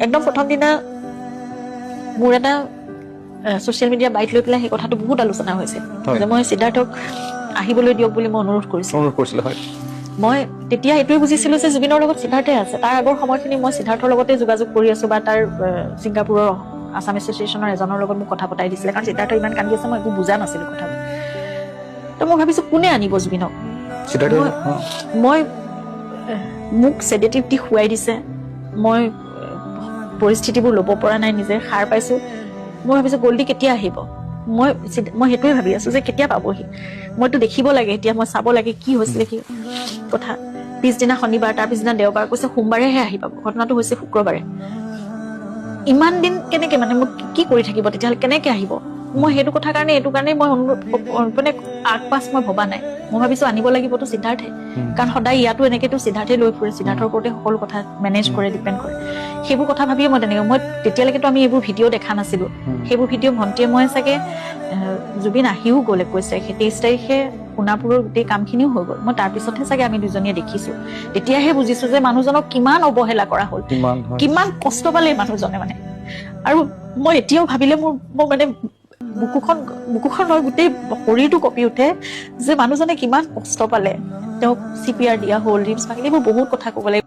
একদম প্ৰথম দিনা মোৰ এটা ছ'চিয়েল মিডিয়া বাইট লৈ পেলাই সেই কথাটো বহুত আলোচনা হৈছে যে মই সিদ্ধাৰ্থক আহিবলৈ দিয়ক বুলি মই অনুৰোধ কৰিছিলোঁ। অনুৰোধ কৰিছিলে, হয়। মই তেতিয়া এইটোৱে বুজিছিলো যে জুবিনৰ লগত সিদ্ধাৰ্থে আছে। তাৰ আগৰ সময়খিনি মই সিদ্ধাৰ্থৰ লগতে যোগাযোগ কৰি আছো বা তাৰ ছিংগাপুৰৰ আছাম এছ'চিয়েশ্যনৰ এজনৰ লগত মোক কথা পতাই দিছিলে, কাৰণ সিদ্ধাৰ্থ ইমান কান্দি আছে, মই একো বুজা নাছিলো কথাবোৰ। তো মই ভাবিছো, কোনে আনিব জুবিনক? সিদ্ধাৰ্থ। মই মোক চেডেটিভ দি শুৱাই দিছে। মই পৰিস্থিতিবোৰ ল'ব পৰা নাই, নিজে সাৰ পাইছো। মই ভাবিছো, গল্ডি কেতিয়া আহিব? মই সেইটোৱে ভাবি আছো যে কেতিয়া পাবহি, মইতো দেখিব লাগে, এতিয়া মই চাব লাগে কি হৈছিলে, কি কথা। পিছদিনা শনিবাৰ, তাৰ পিছদিনা দেওবাৰ, কৈছে সোমবাৰেহে আহি পাব। ঘটনাটো হৈছে শুক্ৰবাৰে। ইমান দিন কেনেকে, মানে মোক কি কৰি থাকিব তেতিয়াহ'লে, কেনেকে আহিব? মই সেইটো কথা কাৰণে, এইটো কাৰণে মই অনুৰোধ, মানে আগ পাছ মই ভবা নাই। মই ভাবিছো, আনিব লাগিবতো সিদ্ধাৰ্থে, কাৰণ সদায় ইয়াতো এনেকেতো সিদ্ধাৰ্থে লৈ ফুৰে, সিদ্ধাৰ্থৰ ওপৰতে সকলো কথা মেনেজ কৰে, ডিপেণ্ড কৰে। সেইবোৰ কথা ভাবিয়ে মই তেনেকে, মই তেতিয়ালৈকেতো আমি এইবোৰ ভিডিঅ' দেখা নাছিলো। সেইবোৰ ভিডিঅ' ভণ্টিয়ে মই চাগে জুবিন আহিও গ'ল 21 তাৰিখে, 23 তাৰিখে সোণাপুৰৰ গোটেই কামখিনিও হৈ গ'ল। মই তাৰপিছতহে চাগে আমি দুজনীয়ে দেখিছো, তেতিয়াহে বুজিছো যে মানুহজনক কিমান অৱহেলা কৰা হ'ল। কিমান, হয়। কিমান কষ্ট পালে এই মানুহজনে। মানে আৰু মই এতিয়াও ভাবিলে মোৰ মানে বুকুখন নহয়, গোটেই শৰীৰটো কঁপি উঠে যে মানুহজনে কিমান কষ্ট পালে। তেওঁক চিপিআৰ দিয়া হ'ল, ৰিবছ ভাঙিলে, এইবোৰ বহুত কথা ক'ব লাগিব।